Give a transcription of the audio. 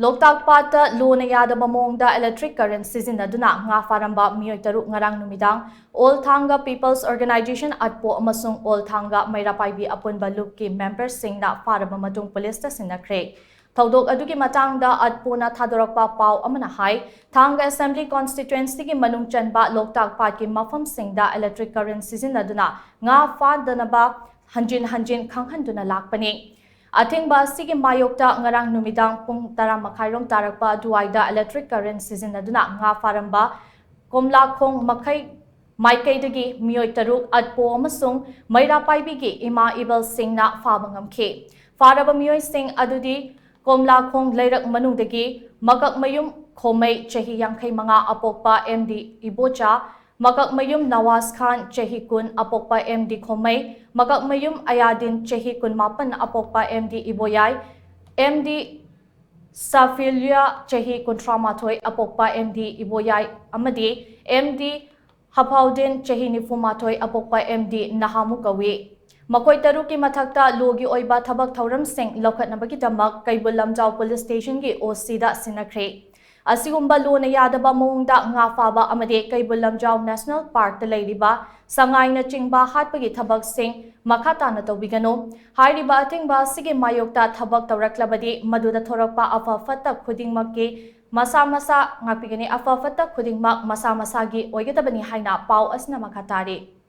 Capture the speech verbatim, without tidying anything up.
ꯂꯣꯛꯇꯥꯛ ꯄꯥꯠꯇ ꯂꯨꯅ ꯌꯥꯗꯕ ꯃꯑꯣꯡꯗ electric current ꯁꯤꯖꯤꯟꯅꯗꯨꯅ ꯉꯥ ꯐꯥꯔꯝꯕ ꯃꯤꯑꯣꯏ ꯇꯔꯨꯛ ꯉꯔꯥꯡ ꯅꯨꯃꯤꯗꯥꯡ All Thanga People's Organisation, ꯑꯠꯄꯣ, ꯑꯃꯁꯨꯡ All Thanga ꯃꯩꯔꯥ ꯄꯥꯏꯕꯤ ꯑꯄꯨꯟꯕ ꯂꯨꯞꯀꯤ memberꯁꯤꯡꯅ ꯐꯥꯔꯕ ꯃꯇꯨꯡ ꯄꯨꯂꯤꯁꯇ ꯁꯤꯟꯅꯈ꯭ꯔꯦ꯫ ꯊꯧꯗꯣꯛ ꯑꯗꯨꯒꯤ ꯃꯇꯥꯡꯗ ꯑꯠꯄꯣꯅ ꯊꯥꯗꯣꯔꯛꯄ ꯄꯥꯎ ꯑꯃꯅ ꯍꯥꯏ, ꯊꯥꯡꯒ Assembly Constituencyꯒꯤ ꯃꯅꯨꯡ ꯆꯟꯕ ꯂꯣꯛꯇꯥꯛ ꯄꯥꯠꯀꯤ ꯃꯐꯝꯁꯤꯡꯗ electric current ꯁꯤꯖꯤꯟꯅꯗꯨꯅ ꯉꯥ ꯐꯥꯗꯅꯕ ꯍꯟꯖꯤꯟ ꯍꯟꯖꯤꯟ ꯈꯪꯍꯟꯗꯨꯅ ꯂꯥꯛꯄꯅꯤ꯫ ꯑꯊꯤꯡꯕ ꯑꯁꯤꯒꯤ ꯃꯥꯌꯣꯛꯇ ꯉꯔꯥꯡ ꯅꯨꯃꯤꯗꯥꯡ ꯄꯨꯡ ꯇꯔꯥ ꯃꯈꯥꯏꯔꯣꯝ ꯇꯥꯔꯛꯄ ꯑꯗꯨꯋꯥꯏꯗ electric current ꯁꯤꯖꯤꯟꯅꯗꯨꯅ ꯉꯥ ꯐꯥꯔꯝꯕ ꯀꯣꯝꯂꯥꯈꯣꯡ ꯃꯈꯩ ꯃꯥꯏꯀꯩꯗꯒꯤ ꯃꯤꯑꯣꯏ ꯇꯔꯨꯛ, ꯑꯠꯄꯣ ꯑꯃꯁꯨꯡ ꯃꯩꯔꯥ ꯄꯥꯏꯕꯤꯒꯤ ꯏꯃꯥ ꯏꯕꯜꯁꯤꯡꯅ ꯐꯥꯕ ꯉꯝꯈꯤ꯫ ꯐꯥꯔꯕ ꯃꯤꯑꯣꯏꯁꯤꯡ ꯑꯗꯨꯗꯤ ꯀꯣꯝꯂꯥꯈꯣꯡ ꯂꯩꯔꯛ ꯃꯅꯨꯡꯗꯒꯤ ꯃꯀꯛꯃꯌꯨꯝ ꯈꯣꯃꯩ, ꯆꯍꯤ ꯌꯥꯡꯈꯩ ꯃꯉꯥ, ꯑꯄꯣꯛꯄ ꯑꯦꯝ ꯗꯤ ꯏꯕꯣꯆꯥ, ꯃꯀꯛꯃꯌꯨꯝ ꯅꯋꯥꯖ ꯈꯥꯟ, ꯆꯍꯤ ꯀꯨꯟ, ꯑꯄꯣꯛꯄ ꯑꯦꯝ ꯗꯤ ꯈꯣꯃꯩ, ꯃꯀꯛꯃꯌꯨꯝ ꯑꯌꯥꯗꯤꯟ, ꯆꯍꯤ ꯀꯨꯟꯃꯥꯄꯟ, ꯑꯄꯣꯛꯄ ꯑꯦꯝ ꯗꯤ ꯏꯕꯣꯌꯥꯏ, ꯑꯦꯝ ꯗꯤ ꯁꯥꯐꯤꯂꯤꯌꯥ, ꯆꯍꯤ ꯀꯨꯟꯊ꯭ꯔꯥ ꯃꯥꯊꯣꯏ, ꯑꯄꯣꯛꯄ ꯑꯦꯝ ꯗꯤ ꯏꯕꯣꯌꯥꯏ ꯑꯃꯗꯤ ꯑꯦꯝ ꯗꯤ ꯍꯐꯥꯎꯗꯤꯟ, ꯆꯍꯤ ꯅꯤꯐꯨ ꯃꯥꯊꯣꯏ, ꯑꯄꯣꯛꯄ ꯑꯦꯝ ꯗꯤ ꯅꯍꯥꯃꯨ ꯀꯧꯏ꯫ ꯃꯈꯣꯏ ꯇꯔꯨꯛꯀꯤ ꯃꯊꯛꯇ ꯂꯣꯒꯤ ꯑꯣꯏꯕ ꯊꯕꯛ ꯊꯧꯔꯝꯁꯤꯡ ꯂꯧꯈꯠꯅꯕꯒꯤꯗꯃꯛ ꯀꯩꯕꯨꯜ ꯂꯝꯖꯥꯎ ꯄꯨꯂꯤꯁ ꯁ꯭ꯇꯦꯁꯟꯒꯤ ꯑꯣ ꯁꯤꯗ ꯁꯤꯟꯅꯈ꯭ꯔꯦ꯫ ꯑꯁꯤꯒꯨꯝꯕ ꯂꯨꯅ ꯌꯥꯗꯕ ꯃꯑꯣꯡꯗ ꯉꯥ ꯐꯥꯕ ꯑꯃꯗꯤ ꯀꯩꯕꯨꯜ ꯂꯝꯖꯥꯎ ꯅꯦꯁꯅꯦꯜ ꯄꯥꯔꯛꯇ ꯂꯩꯔꯤꯕ ꯁꯉꯥꯏꯅꯆꯤꯡꯕ ꯍꯥꯠꯄꯒꯤ ꯊꯕꯛꯁꯤꯡ ꯃꯈꯥ ꯇꯥꯅ ꯇꯧꯕꯤꯒꯅꯨ꯫ ꯍꯥꯏꯔꯤꯕ ꯑꯊꯤꯡꯕ ꯑꯁꯤꯒꯤ ꯃꯥꯌꯣꯛꯇ ꯊꯕꯛ ꯇꯧꯔꯛꯂꯕꯗꯤ ꯃꯗꯨꯗ ꯊꯣꯔꯛꯄ ꯑꯐ ꯐꯠꯇ ꯈꯨꯗꯤꯡꯃꯛꯀꯤ ꯃꯁꯥ ꯃꯁꯥ ꯉꯥꯛꯄꯤꯒꯅꯤ, ꯑꯐ ꯐꯠꯇ ꯈꯨꯗꯤꯡꯃꯛ ꯃꯁꯥ ꯃꯁꯥꯒꯤ ꯑꯣꯏꯒꯗꯕꯅꯤ ꯍꯥꯏꯅ ꯄꯥꯎ ꯑꯁꯤꯅ ꯃꯈꯥ ꯇꯥꯔꯤ꯫